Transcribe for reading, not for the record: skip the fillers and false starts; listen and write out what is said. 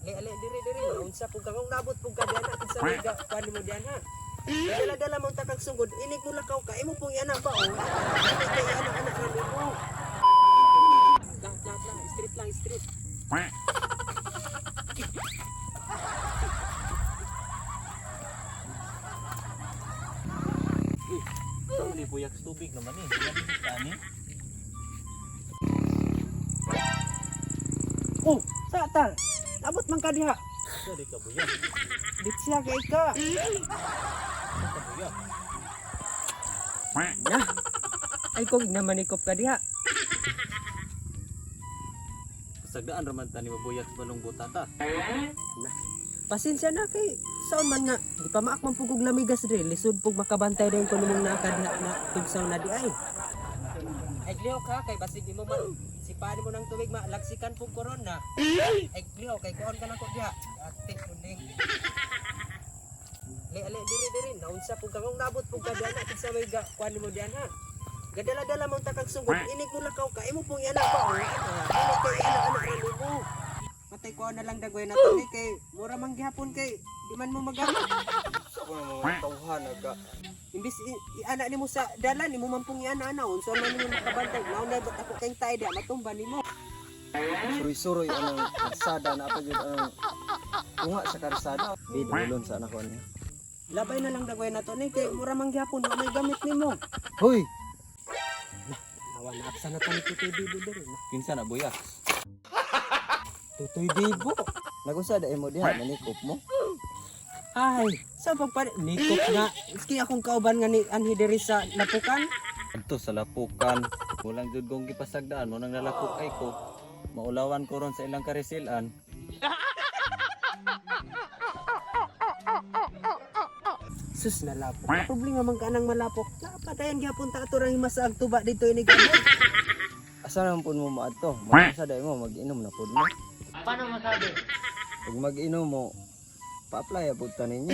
Ale diri diri unsa pug kang nabot pug ka diyan kinsa may ga kuan nimo diyan ha. Dala dala mo takag sugod inig mo lakaw ka imo pong iana ba oh. Dili kay ana ana ra nimo. Lahat lahat lang street lang street. Ito ni buyak sa tubig naman eh. Ani? Oh, sa ta. Nabot man ka diha. Sorry ka buyak. Ditsya kay ka. Ka buyak. Na. Ay kog namanikop ka diha. Pasagdaan raman tani mabuyak sa balong butata. Na. Pasensya na kay saon man nga di pa maak man pugog lamigas dre lisod pug makabantay dayon ko nimong naa ka diha na tugsaw na di ay. Ay glihok ha kay basig imo man sipaan mo ng tubig ma lagsikan pug corona. Ay glihok kay kuon ka nako diha. Ate kuning. Le ale diri diri naunsa pug kang nabot pug ka diha na kinsa may ga kuan nimo diyan ha. Gadala-dala mo takag sugod inig mo lakaw ka imo pong iana ba oh. Dili kay ana ana ra nimo. Patay ko na lang dagoy na to ni kay mura man gihapon kay di man mo magamit. Sa ko mga tawhan naga. Imbis iana nimo sa dalan nimo man pong iana ana unsa man nimo makabantay nauna ba't ako kayong tayo diha matumba nimo. Suroy-suroy anang karsada na pa jud anang tunga sa karsada. Eh, dulon sa anak ko niya. Labay na lang dagoy na to ni kay mura man gihapon wa may gamit nimo. Hoy, Awa na apsa na tani Tutoy Bibo diri na. Kinsa na buyak? Tutoy Bibo. nagunsa da imo diha nanikop mo? Ay, sa pagpare nikop nga. Iski akong kauban nga ni anhi diri sa Lapukan. Adto sa lapukan. Walang jud kong gipasagdaan mo nang nalapok ay ko. Maulawan ko ron sa ilang karisilan. Sus nalapok. Problema man ka nang malapok. Napadayon gihapon ta ato rang himasaag tuba dito ini gamot. Asa naman pud mo maadto? Magunsa da imo mag-inom na pud mo. Paano masabi? Pag mag-inom mo, pa-apply pud ta ninyo.